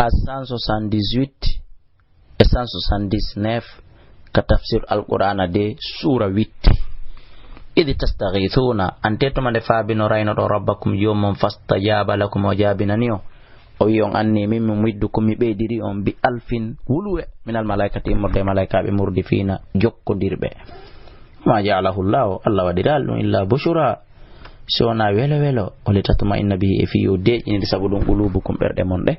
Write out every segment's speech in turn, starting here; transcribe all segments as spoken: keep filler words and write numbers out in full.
cent soixante-dix-huit e cent soixante-dix-neuf, ka tafsir Alqur'aana de, suura huit. Idh tastaghithuna, ante tuma nde faabinoraynoɗon rabbakum, joomum, fastajaba lakum, o jaabinani on. O wi on, anni min, mumiddukum, mi ɓeydiri on, bi alfin, wuluwe, minal malaikati, immorde e malaikaaɓe, murdifina, jokkondirɓe. Ma ja'alahu Llahu, Allah waɗiraali ɗum, illa bushra, so wonaa welo welo, wa litatma'inna bihi, e fii yo deeƴinir sabu ɗum qulubukum, ɓerɗe mon ɗe,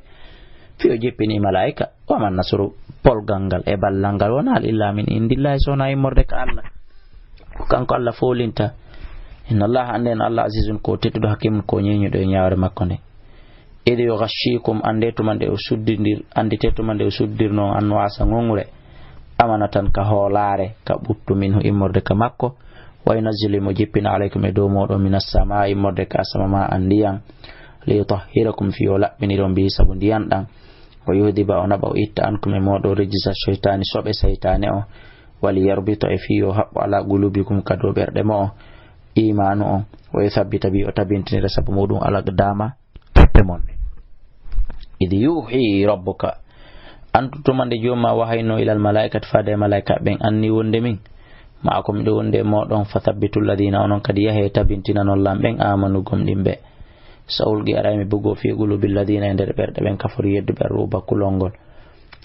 fii yo jippini malaika. Wa man nasru, polgal ngal e ballal ngal wonaali illa min indillahi, so wonaa immorde ka Allah. Ko kanko Allah foolinta. Inna Allah, annden Allah azizun ko tedduɗo, hakimun ko ñeeñuɗo e ñaawre makko nde. Id yughashshikum, annde tuma nde o suddidir, anndite tuma nde o suddirno on annu'asa ŋoŋre, amanatan ka hoolaare, ka ɓuttu minhu immorde ka makko, wa yunazzilu mo jippina alaykum e dow mooɗon minas samaa'i immorde ka asama ma an ndiyan, li yutahhirakum fii o laɓɓinir on bihi sabu ndiyan ɗan, wa yuhdhiba o naɓa o itta ankum e mooɗon rijsa shaytaani soɓe saytaane on, wa li yarbita e fii o haɓɓo ala qulubikum ka dow ɓerɗe mo'on imaanu on, wa yuthabbita bi o tabintinira sabu muɗum al aqdama totte mon. Id yuhi rabbuka, antu tuma nde jooma wahayno ilal malaikati faade e malaika ɓen anni wonde min ma'akum miɗo wonde e moɗon, fa thabbitu alladhina, onon kadi yahe tabintinanon lan ɓen, amanu gomɗinɓe. Sa ulqi aray mi bugo fi qulubi alladhina e nder ɓerɗe ɓen kafaru yedduɓe ruba kulol ngol.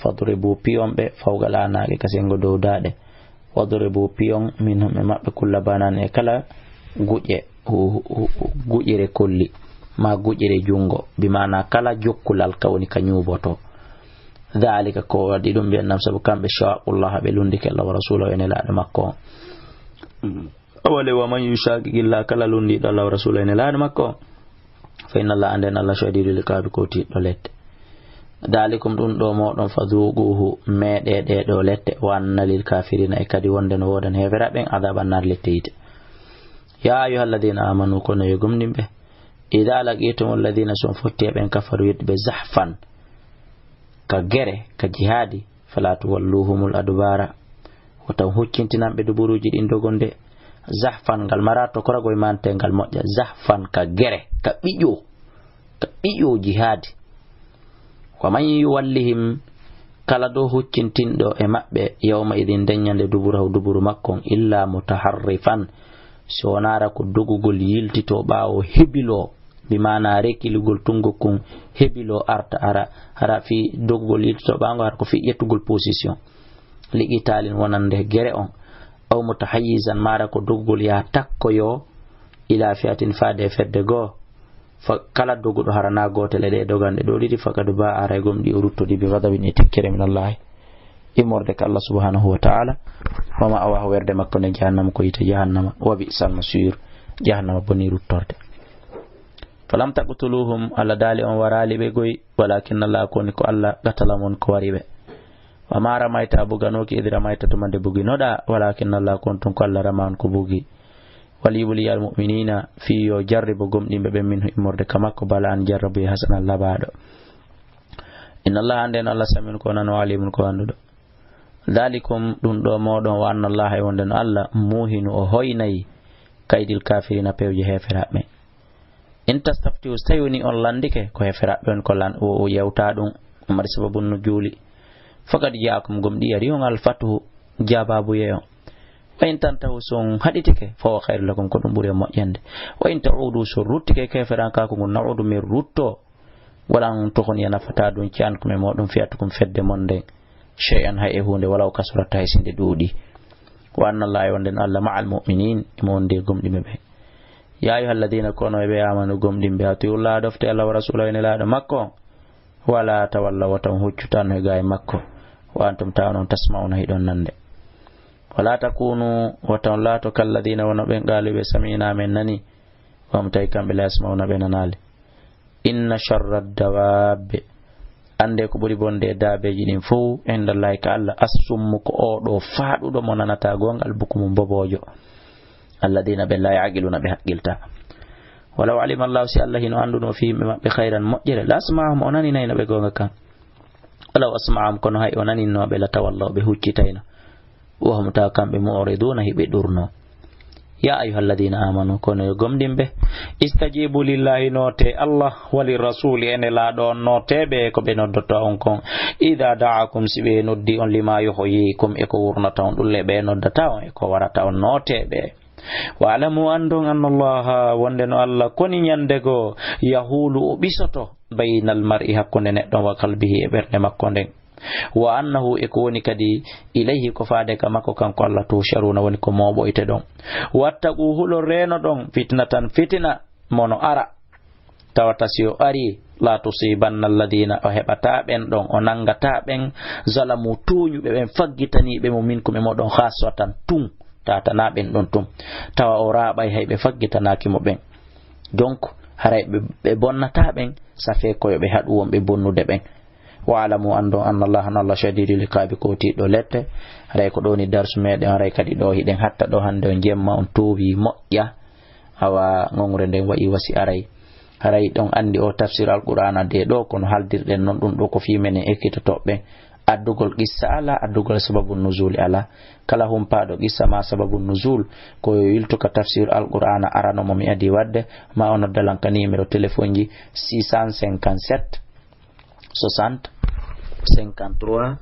Fadribu piyon ɓe fawqa al anaqi ka sengo dow daɗe. Wadribu piyon minhum e maɓɓe kulla banan e kala guƴe hu-, hu-, hu-, guƴire kolli, ma guƴire jungo, bi maana kala jokkulal ka woni ka ñuuboto. Dhalika ko waɗi ɗum, bi annahum sabu kamɓe shaqullaha ɓe lundike Allah wa rasulahu e nelaaɗo makko on. Awale wa man yushaqiqillah kala lundiɗo Allah wa rasulahu e nelaaɗo makko on. Fa inna Allah, anden Allah, shadidul iqabi ko tiɗɗo lette. Dalikum ɗum ɗo moɗon fa dhuquhu meɗe ɗe ɗo lette wa anna lil kafirina e kadi wonde no wodan hefera ɓen adaban nar lette yite. Ya ayyuha alladhina amanu kono yo gomɗinɓe. Idha laqitum alladhina son fotti e ɓen kafaru yidɓe zahfan ka gere ka jihadi fala tuwalluhumul adbara. Wota on huccintinanɓe duburuuji ɗin dogonde. Zahfan ngal mara tokoragol mantengal moƴƴa. Zahfan ka gere, ka ɓiƴo, ka ɓiƴo jihaadi. Wa man yuwallihim, kala dow huccintinɗo e maɓɓe, yawma idin nden ñande duburahu duburu makko on, illa mutaharrifan, si wonaara ko dogugol yiltito ɓaawo hebilo, bi maana rekilugol tungo kun hebilo arta ara, hara fi dogugol yiltito ɓaango hara ko fi ƴettugol position. Liqitalin wonande gere on. Aw mutahayyizan mara ko dogugol yaa takkoyo ila fi'atin faade e fedde goo. Fa kala doguɗo hara na gootel e ɗe doganɗe ɗo ɗiɗi, faqad ba'a aray gomɗi o ruttodi bi ghadabin e tikkere min Allahi. Immorde ka Allah subhanahu wa ta'ala. Wa ma'awahu werde makko nde jahannama ko yite jahannama. Wa bi'sal masir. Jahannama boni ruttorde. Falam taqtuluhum, Allah daali on waraali ɓe goy, walakin Allah koni ko Allah qatalahum on ko wari ɓe. Wa ma ramaita a buganooki id ramaita tuma nde buginoɗa, walakin Allah kon tun ko Allah rama on ko bugi. Wal yubliyal mu'minina, fi yo jarribo gomɗinɓe ɓen minhu immorde ka makko bala an jarrabu e hasanan labaɗo. Inna Allah anden Allah samin ko nano alimun ko annduɗo. Dalikum ɗum ɗo moɗon wa anna Allah e wonde no Allah muhinu o hoynayi kaydil kafirina pewje heferaɓe. In tastaftihu, so tawi woni on landike, ko heferaɓe on ko lan-, o, o yewta ɗum, o mari sababun nujuli. Faqad ja'akum, gomɗi ari on al fathu, jababuye on. Wa in tantahu, so on haɗitike, fa huwa khairu lakum, ko ɗum ɓuri e moƴƴande. Wa in ta'udu, so ruttike keferankaku ngun, na'udu, min rutto. Walan tughniya, nafata ɗum ci ankum e moɗon fi'atukum fedde mon nden. Shay'an, hay e huunde, walaw kasurat, hay si nde ɗuuɗi. Wa anna Allah, e wonde no Allah, ma'al mu'minin, imo wonde e gomɗinɓe ɓe. Ya ayyuha alladhina, kono e ɓe amanu gomɗinɓe, ati'u Allah, ɗofte Allah, wa rasulahu, e nelaaɗo makko. Wala tawallaw, wota on huccu tan e gaay makko. Wa antum, tawa non, tasma'una, hiɗon nande. Wala takunu, wota on laato, kalladhina, wono ɓen qalu ɓe sami'na, men nani. Wa hum, tawi kamɓe, la yasma'una, ɓe nanaali. Inna sharra dawabbe, annde ko ɓuri bonde e daabeeji ɗin fow, indallahi ka Allah, assummu ko oo ɗo faaɗuɗo mo nanata goonga, albukumu mboboojo. Alladina ɓe la yaqiluna ɓe haqqilta. Walaw alima Allahu si Allah hino annduno fi yimɓe maɓɓe khayran moƴƴere, la asma'ahum o naninayno ɓe goonga kan. Walaw asma'ahum kono hay o naninno ɓe la tawallaw ɓe huccitayno. Wa hum tawa kamɓe mu'riduna hiɓe ɗurno. Ya ayyuhalladhina amanu, kono yo gomɗimɓe, istajibu lillahi, noote Allah, wa lirrasuli, e Nelaaɗo on, nooteɓe ko ɓe noddata on kon. Idha da'akum, si ɓe noddi on, lima yuhyikum, e ko wurnata on, ɗum le ɓe noddata on, e ko warata on, nooteɓe. Wa alamu, andon, anna Allaha, wonde no Allah koni ñande goo, yahulu, o ɓisoto, baynal mar'i, hakkunde neɗɗo, wa qalbihi, e ɓernde makko nden. Wa annahu, e ko woni kadi, ilayhi, ko faade ka makko kanko Allah, tusharuna, woni ko mooɓoyte ɗon. Wattaqu, hulo reeno ɗon, fitnatan, fitina, mono ara. Tawata si o ari, la tusibanna alladhina, o heɓata ɓen ɗon, o nangata ɓen, zalamu, tuuñuɓe ɓen, faggitaniiɓe mo, minkum, e moɗon, khassatan, tun, tatana ɓen ɗon tun. Tawa o raaɓay hay ɓe faggitanaaki mo ɓen. Donc, haray ɓe, ɓe bonnata ɓen, safee ko yo ɓe haɗu wonɓe bonnude ɓen. Wa alamu, andon, anna Allah, no Allah, shadidul iqabi, ko tiiɗɗo lette. Haray ko ɗoni darsu meɗen, haray kadi ɗo hiɗen hatta ɗo hande on jemma, on toowi moƴƴa. Awa, ŋoŋre nden wayi wasi aray. Haray ɗon andi o tafsir Alqur'aana de ɗo, kono haldirɗen non ɗum ɗo ko fii menen ekkitotoɓe. Addugol qissa ala, addugol sababu nuzul ala. Kala humpaaɗo qissa ma sababu nuzul, ko yo yiltu ka tafsir Alqur'aana arano mo mi adi wadde, ma o noddalan ka numéro téléphone ji six cent cinquante-sept soixante cinquante-trois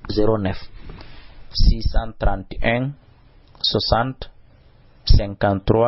zéro neuf, six cent trente et un soixante cinquante-trois